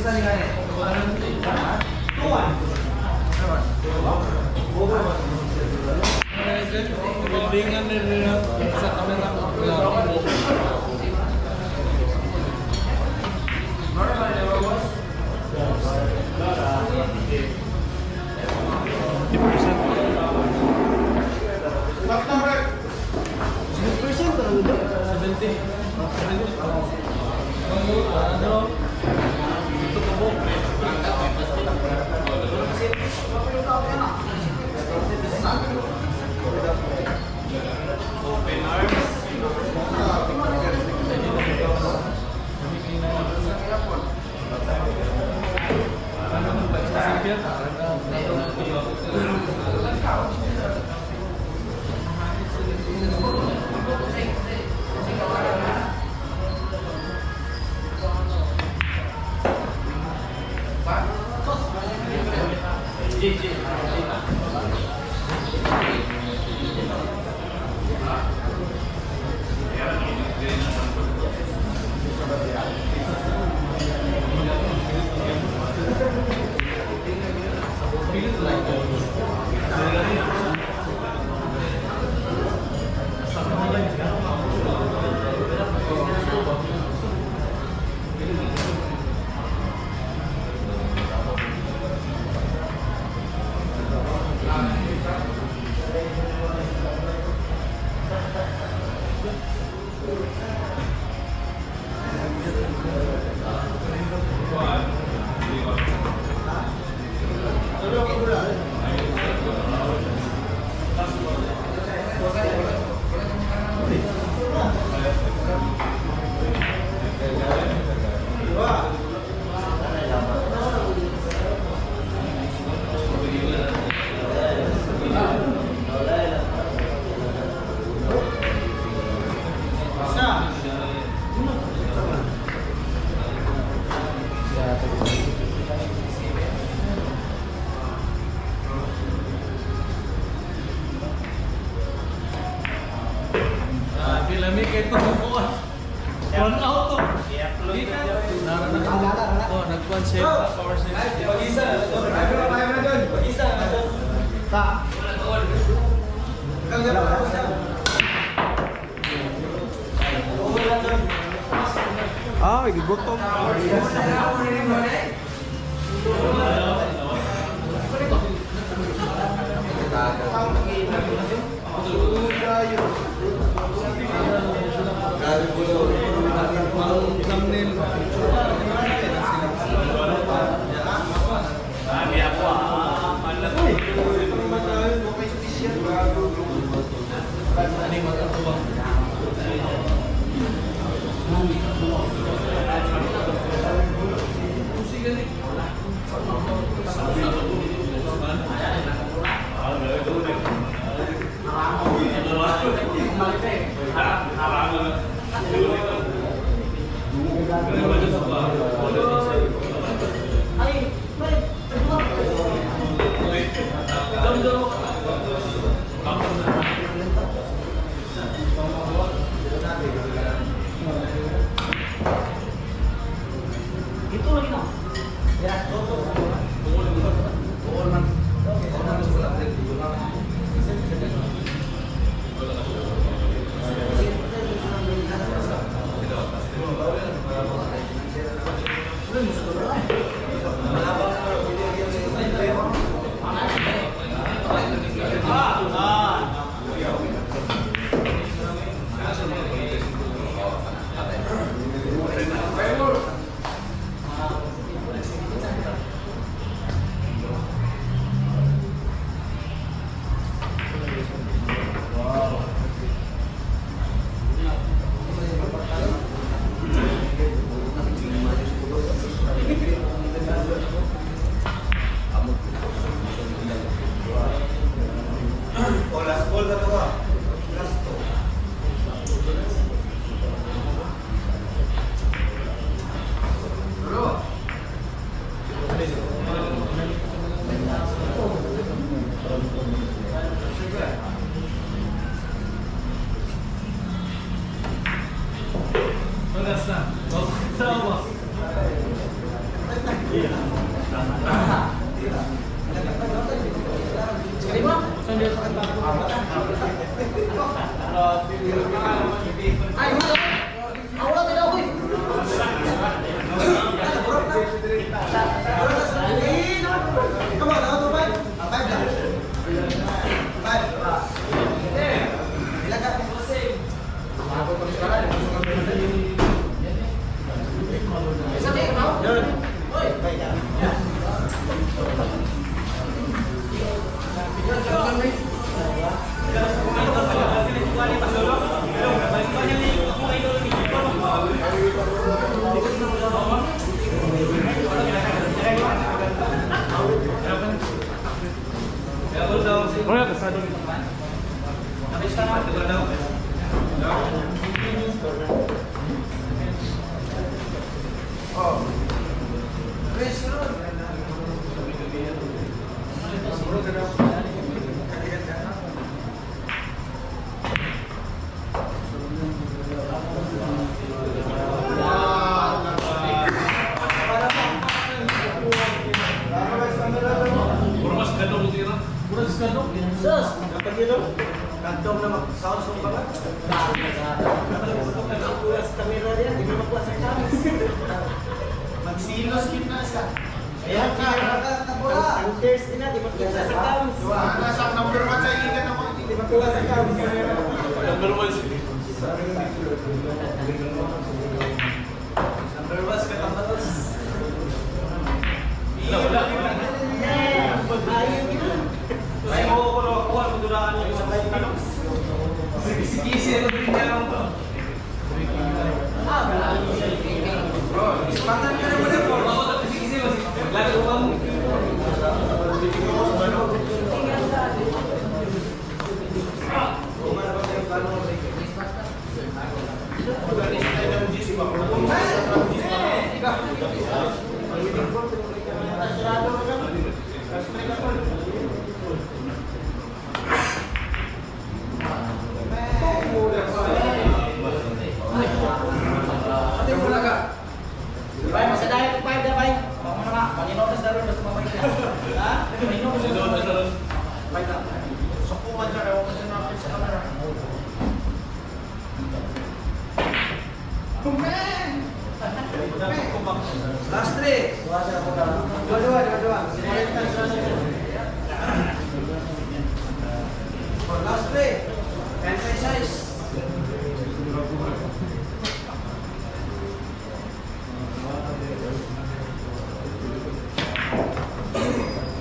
Buildingan nila sa camera. 50%. 7% talaga doon. 70. 70. Ano? Ito ka mo. Open arms. Ah, Lami kay to ko. Run out to. Oh, nagkuan siya. Power save. Pag-isa. Kaya na doon. Pag-isa. Ta. Ah, gibutom. Ang thumbnail. Ito lagi na. Come on, ako five. Ah, five lang. Five. Ilan ka? Wala kasado. Puro mas ganong sila. Puro mas ganong. Sus! Dapat yun, no? Kantong na mag-sound sa mga. Makuha sa kamera niya, di mo makuha sa cams. Magsilos yun na siya. Ayan ka, nakatabula. Ang thirsty na, di makuha sa cams. Nasa number 1 sa ilan ng mga Di makuha sa cams. Number 1 sila. Number 1 sa katambatos. Wala, wala. Ayaw yun. Ay, mo ko no, kuha ko duraan yung isang tanong. Kisi ano din niya lang to. Ispangan ka naman ako. Ako kisi kisi mas. Lagi ko bang. Bay, masadayo ko five na bay. Baka na ka, Panginoon sa daron basta mabay ka. Ha? Panginoon sa Doon daron. doon. Bay na. Sukuman siya, ewan ko siya natin sa camera. Last three. Dua, dua, dua, dua. For last three. 10 size.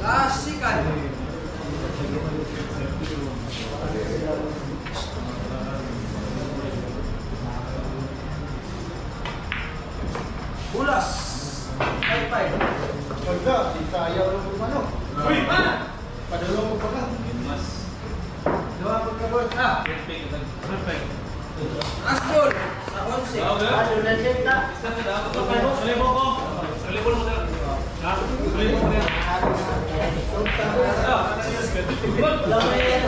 Last second. Bulas. 5-5. Wala, di sayaw lang kung ano. Uy, ma. Padulong mo pa ka. Mas. Dua po ka, boy. Ah, Perfect. Perfect. last ball. Sa 11. Okay. Ano na siya ta? Salibo ko. Salibo mo na. Ha? Salibo mo na. Ah, Wala mo yan.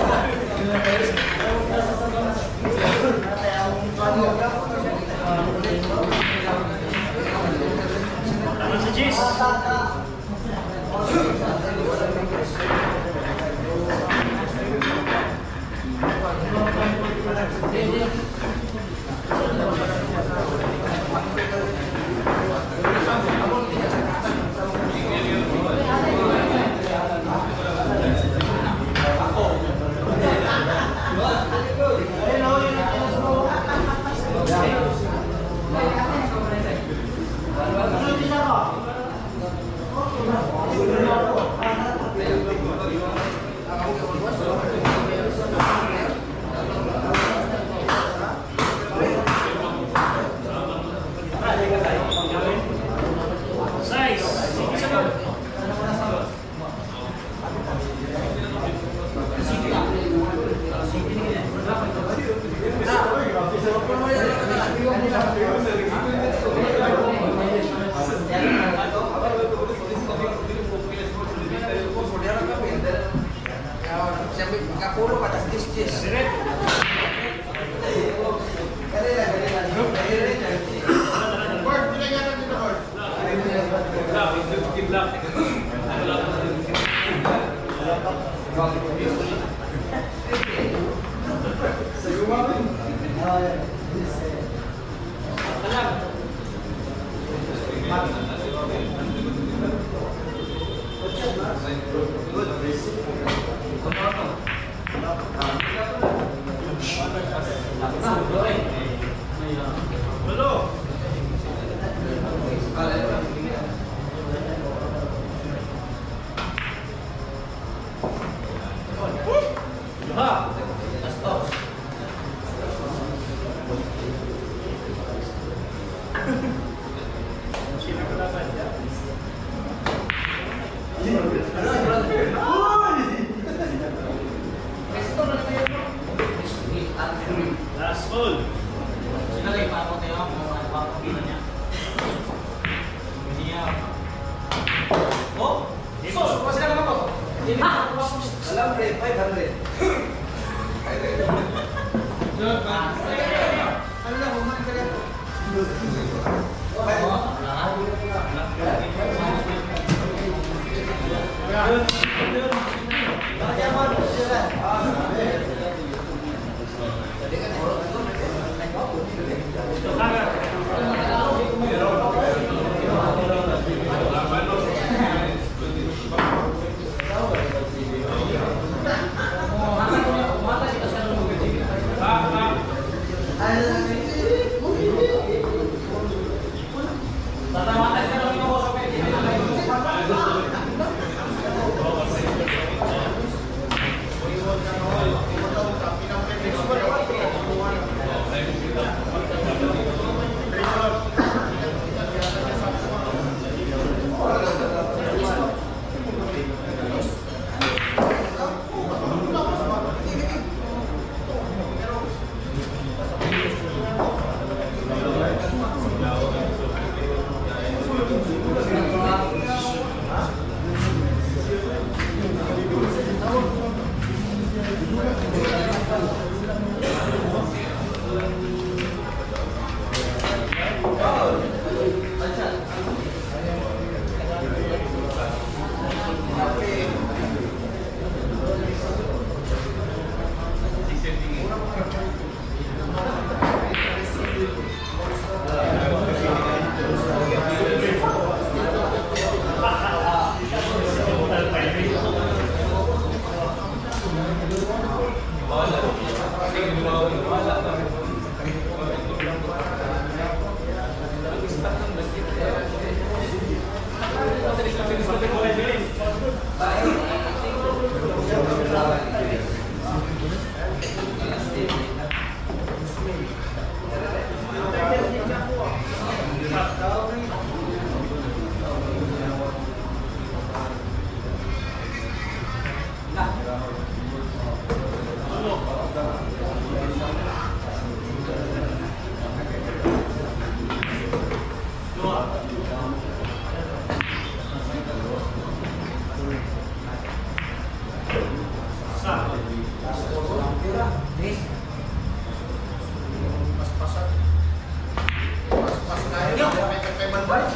Ano si Cheese? Kapulo ka, tas dis-dis. Board, pinagyan natin dito, board. Black, black. Black. Ah, Walo. Duha. Basto. Presto na tayo, bro. Last call. Sila lang ipakot na yun, kung ano pa ang pila niya. Hindi niya. Oh! So, kasi na naman ko. Alam pre, 500. Ano lang, humain ka lang. Sa. Paspas tayo. May kay Manbay.